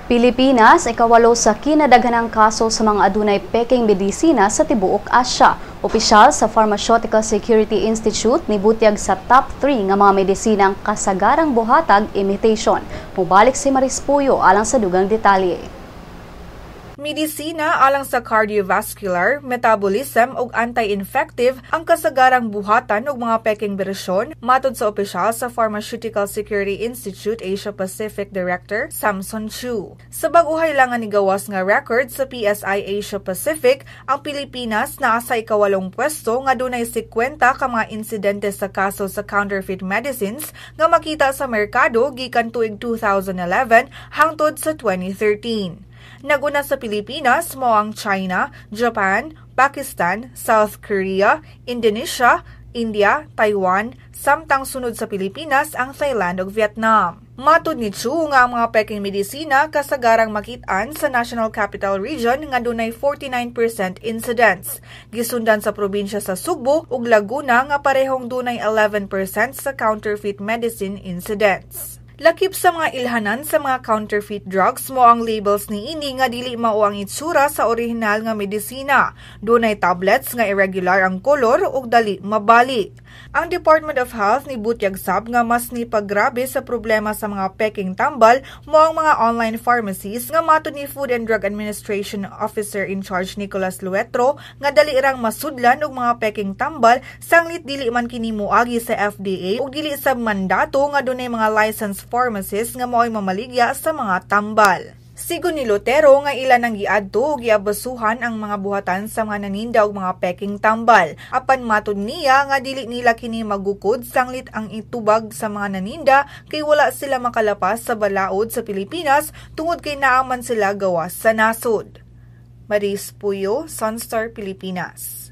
Pilipinas, ikawalo sa kinadaghanang kaso sa mga adunay peking medisina sa tibuok Asya. Opisyal sa Pharmaceutical Security Institute nibutyag sa top 3 nga mga medisinang kasagarang buhatag imitation. Mubalik si Maris Puyo alang sa dugang detalye. Medisina alang sa cardiovascular, metabolism ug anti-infective ang kasagarang buhatan og mga peking bersyon, matod sa opisyal sa Pharmaceutical Security Institute Asia Pacific Director Samson Chu. Sa bag-ohay lang nga nigawas nga record sa PSI Asia Pacific, ang Pilipinas naa sa ikawalong pwesto nga dunay 50 ka mga insidente sa kaso sa counterfeit medicines nga makita sa merkado gikan tuig 2011 hangtod sa 2013. Naguna sa Pilipinas mao ang China, Japan, Pakistan, South Korea, Indonesia, India, Taiwan, samtang sunod sa Pilipinas ang Thailand ug Vietnam. Matod ni Chu nga ang mga peking medisina kasagarang makit-an sa National Capital Region nga dunay 49% incidence. Gisundan sa probinsya sa Sugbo ug Laguna nga parehong dunay 11% sa counterfeit medicine incidents. Lakip sa mga ilhanan sa mga counterfeit drugs mao ang labels niini nga dili mao ang itsura sa orihinal nga medisina. Dunay tablets nga irregular ang kolor ug dali mabali. Ang Department of Health nibutyag sab nga mas nipagrabe sa problema sa mga peking tambal mao ang mga online pharmacies nga matod ni Food and Drug Administration Officer in Charge Nicolas Luetro nga dali rang masudlan og mga peking tambal sanglit dili man kini moagi sa FDA ug dili sa mandato nga dunay mga licensed pharmacists nga mao'y mamaligya sa mga tambal. Sigon ni Lutero nga ila nang giadto ug giabasuhan ang mga buhatan sa mga naninda og mga peking tambal. Apan matud niya nga dili nila kini magukod sanglit ang itubag sa mga naninda kay wala sila makalapas sa balaod sa Pilipinas tungod kay naa man sila gawas sa nasod. Maris Puyo, Sunstar Pilipinas.